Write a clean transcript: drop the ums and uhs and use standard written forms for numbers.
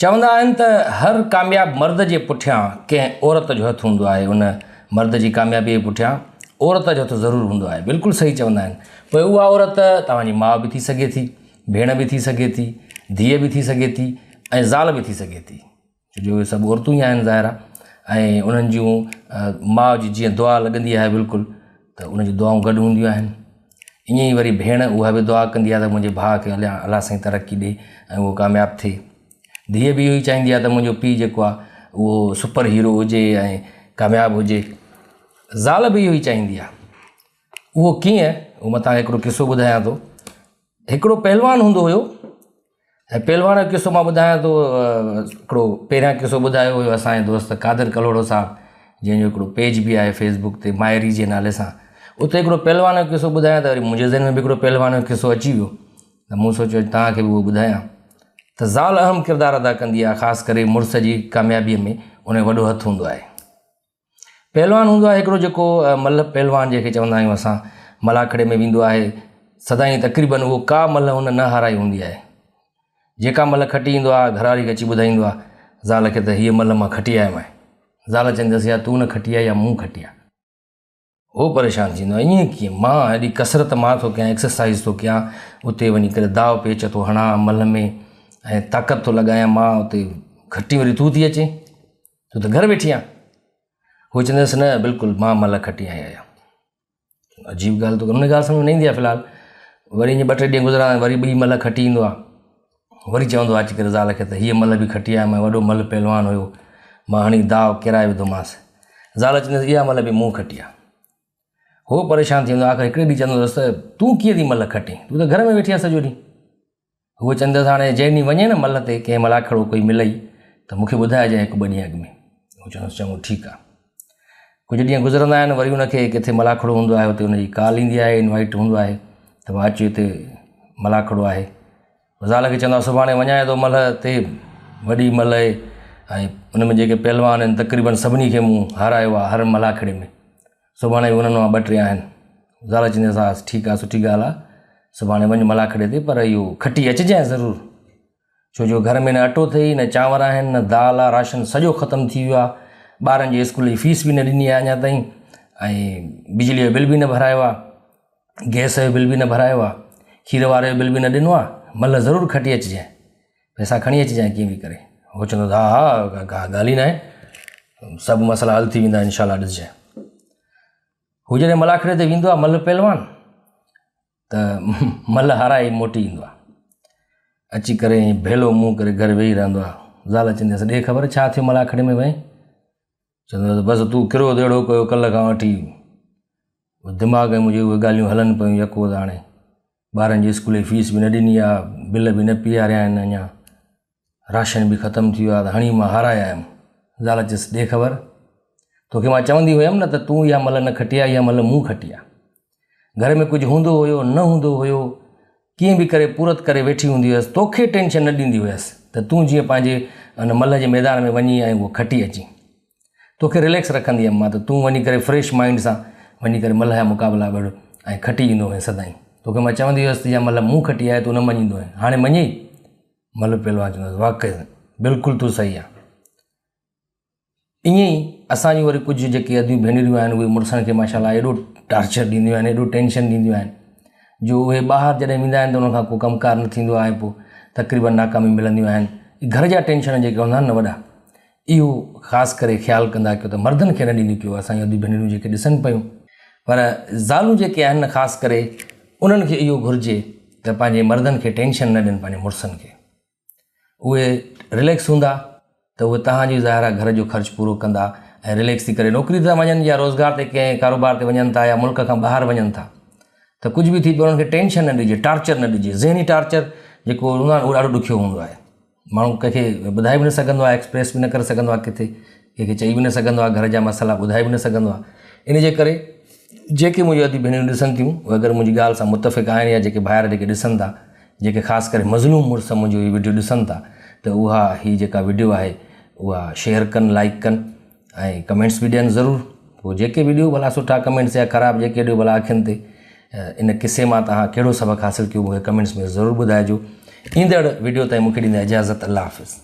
چوندا آهن ته هر ڪامياب مرد جي پٺيان ڪنهن عورت جو هٿ هوندو آهي ان مرد جي ڪاميابي جي پٺيان عورت جو هٿ ضرور هوندو آهي بلڪل صحيح چوندا آهن پوء اها عورت توهان جي ماء به ٿي سگهي ٿي ڀيڻ به ٿي سگهي ٿي ڌيء به ٿي سگهي ٿي ۽ زال به ٿي سگهي ٿي ڇو جو اهي سڀ عورتون ئي آهن ظاهر آهي ۽ انهن جون ماء جي جيئن دعا لڳندي آهي بلڪل ته ان جون دعائون گڏ هونديون آهن ائين ئي وري ڀيڻ اها به دعا ڪندي آهي ته منهنجي ڀاء کي الله سائين ترقي ڏي ۽ اهو ڪامياب ٿئي ڌيء به اهو ئي چاهيندي آهي ته منهنجو پيء جيڪو آهي اهو سپر هيرو هجي ۽ ڪامياب هجي زال به اهو ئي چاهيندي آهي اهو ڪيئن اهو مان توهان کي هڪڙو قصو ٻڌايان ٿو هڪڙو پهلوان هوندو هيو ۽ پهلوان جو قصو مان ٻڌايان ٿو هڪڙو پهريان قصو ٻڌايو هيو اسانجي دوست قادر ڪلهوڙو صاحب جنهن جو هڪڙو پيج به آهي فيسبوڪ تي مائري جي نالي سان اتي هڪڙو پهلوان جو قصو ٻڌايان ته وري منهنجي ذهن ۾ به هڪڙو پهلوان جو قصو اچي ويو ته مون سوچيو توهان کي به اهو ٻڌايان ته زال اهم ڪردار ادا ڪندي آهي خاص ڪري مڙس جي ڪاميابيء ۾ ان جو وڏو هٿ هوندو آهي پهلوان هوندو آهي هڪڙو جيڪو ملهه پهلوان جنهن کي چوندا آهيون اسان ملاکڙي ۾ ويندو آهي سدائين تقريبن اهو ڪا ملهه هن نه هارائي هوندي آهي جيڪا ملهه کٽي ايندو آهي گهر واري کي اچي ٻڌائيندو آهي زال کي ته هيء ملهه مان کٽي آيو آهيان زال چوندس يا تون نه کٽي آهي يا مون کٽي آهي هو پريشان ٿيندو آهي ائين ڪيئن مان ايڏي ڪسرت مان ٿو ڪيان ايڪسرسائز ٿو ڪيان اتي وڃي ڪري داء پيچ ٿو هڻان ملهه ۾ ۽ طاقت ٿو لڳايان مان اتي کٽي وري تون ٿي اچين تون ته گهر ويٺي آن. هو چوندس نه بلڪل مان ملهه کٽي آئي آهيان. عجيب ڳالهه ٿو ڪري ان ڳالهه سمجهه ۾ نه ايندي آهي في الحال وري ائين ٻه ٽي ڏينهن گذرندا آهن وري ٻي ملهه کٽي ايندو آهي وري چوندو آهي اچي ڪري زال کي ته هيء ملهه به کٽي آيم ۽ وڏو ملهه پهلوان هيو مان هڻي داء ڪيرائي وڌومانس زال چوندس اها ملهه به مون کٽي آهي هو پريشان ٿي ويندو آخر هڪڙي ڏينهن چوندو اٿس ته تون ڪيئن ٿي ملهه کٽين تون ته گهر ۾ ويٺي آهين سڄو ڏينهن هوء چوندس هاڻي جنهن ڏينهن وڃين نه ملهه تي ڪنهن ملاکڙو ڪوئي ملئي ته مون کي ٻڌائجانء هڪ ٻه ڏينهن اڳ ۾. هو چوندس چڱو ٺيڪ آ. ڪجهه ڏينهن گذرندا آهن وري ان کي ڪٿي ملاکڙو هوندو آهي اتي ان جي ڪال ايندي آهي انوائيٽ هوندو آهي ته ڀاء اچ هتي ملاکڙو آهي. زال کي چوندو آهي سڀاڻي وڃانء ٿو ملهه تي وڏي ملهه آهي ۽ ان ۾ جيڪي پهلوان آهن تقريبن سڀني کي مون هارايو آهي هر ملاکڙي ۾. سڀاڻي به انهن مان ٻه ٽي آهن. زال چونديس ها ٺيڪ آهي سٺي ڳالهه آهي سڀاڻي وڃ ملاکڙي تي پر اهو کٽي اچجانء ضرور. ڇو جو گهر ۾ نه اٽو اٿئي نه چانور آهن نه دال آهي راشن سڄو ختم ٿي ويو آهي ٻارن جي اسڪول جي فيس به نه ڏني آهي اڃا تائين ۽ بجلي جو بل به نه ڀرايو آهي گئس جو بل به نه ڀرايو آهي کير واري جو بل به نه ڏنو آهي ملهه ضرور کٽي اچجانء پئسا کڻي اچجانء ڪيئن به ڪري. هو چوندو ته ها ها ڪا ڳالهه ئي ناهي سڀ مسئلا حل ٿي ويندا انشاء الله ڏسجانء. هو جڏهن ملاکڙي تي ويندو آهي ملهه پهلوان ته ملهه هارائي موٽي ايندو آهي. اچي ڪري ائين ڀيلو منهن ڪري گهر ويهي رهندو آهي. زال چونديس ڏي خبر ڇا ٿيو ملاکڙي ۾ وئين؟ چوندو آهي ته بس تون ڪروڌ اهڙو ڪيو ڪلهه کان وٺي دماغ ۾ منهنجي اهي ڳالهيون هلن پيون يڪو ته هاڻي ٻارن جي اسڪول جي فيس به نه ڏني آ، بل به نه پياريا آهن اڃا، راشن به ختم ٿي ويو آ ته هڻي مان هارائي آيم. زال چيس، ڏي خبر، توکي مان چوندي هيم نه ته تون اها ملهه نه کٽي آ، اها ملهه مون کٽي آ. گهر ۾ ڪجهه هوندو هيو، نه هوندو هيو، ڪيئن به ڪري پورت ڪري ويٺي هوندي هيس، توکي ٽينشن نه ڏيندي هيس ته تون جيئن پنهنجي ان ملهه جي ميدان ۾ وڃين ۽ اهو کٽي اچين. توکي رليڪس رکندي هيم مان ته تون وڃي ڪري فريش مائينڊ سان وڃي ڪري ملهه جا مقابلا وڙهه ۽ کٽي ايندو هئين سدائين. توکي مان چوندي هيس ته اها ملهه مون کٽي آهي تون نه مڃيندو هئين. هاڻي مڃيئي؟ ملهه پهلوان چوندو هيس واقعي بلڪل تون صحيح آهين. ائين ئي اسان جون وري ڪجهه جيڪي اديون ڀينريون آهن اهي مڙسن کي ماشاء الله ايڏو ٽارچر ڏينديون آهن ايڏو ٽينشن ڏينديون آهن جو اهي ٻاهر جڏهن ويندا آهن ته انهن کان ڪو ڪم ڪار نه ٿيندو آهي پوء تقريبن ناڪامي ملنديون آهن. گهر جا ٽينشن جيڪي هوندا آهن نه وڏا اهو خاص ڪري خيال ڪندا ڪيو ته مردن کي نه ڏينديون ڪيو اسان جون اديون ڀينريون جيڪي ڏسن پيون پر زالون جيڪي آهن نه خاص ڪري انهن کي اهو گهرجي ته پنهنجي مردن کي ٽينشن نه ڏين پنهنجي مڙسن کي اهي رليڪس هوندا ته اهي تهان جي ظاهر آهي گهر جو خرچ پورو ڪندا ۽ رليڪس ٿي ڪري نوڪري تي وڃن يا روزگار تي ڪنهن ڪاروبار تي وڃن ٿا يا ملڪ کان ٻاهر وڃن ٿا ته ڪجهه به ٿي پيو انهن کي ٽينشن نه ڏجي ٽارچر نه ڏجي ذهني ٽارچر جيڪو هوندو آهي اهو ڏاڍو ڏکيو هوندو آهي ماڻهو ڪنهن کي ٻڌائي به نه سگهندو آهي ايڪسپريس به نه ڪري سگهندو آهي ڪٿي ڪنهن کي چئي به نه سگهندو آهي گهر جا مسئلا ٻڌائي به نه سگهندو آهي ان جي ڪري جيڪي منهنجون ادي ڀينريون ڏسن ٿيون اهي اگر منهنجي ڳالهه سان متفق آهن يا جيڪي ڀائر جيڪي ڏسن ٿا جيڪي خاص ڪري مظلوم مڙس منهنجو هي وڊيو ڏسن ٿا ته اها هي جيڪا وڊيو آهي اها شيئر ڪن لائڪ ڪن ۽ ڪمينٽس به ڏين ضرور پوء جيڪي به ڏيو ڀلا سٺا ڪمينٽس يا خراب جيڪي ڏيو ڀلا اکين تي ان قصي مان توهان ڪهڙو سبق حاصل ڪيو مونکي ڪمينٽس ۾ ضرور ٻڌائجو ايندڙ وڊيو تائين مونکي ڏيندا اجازت الله حافظ.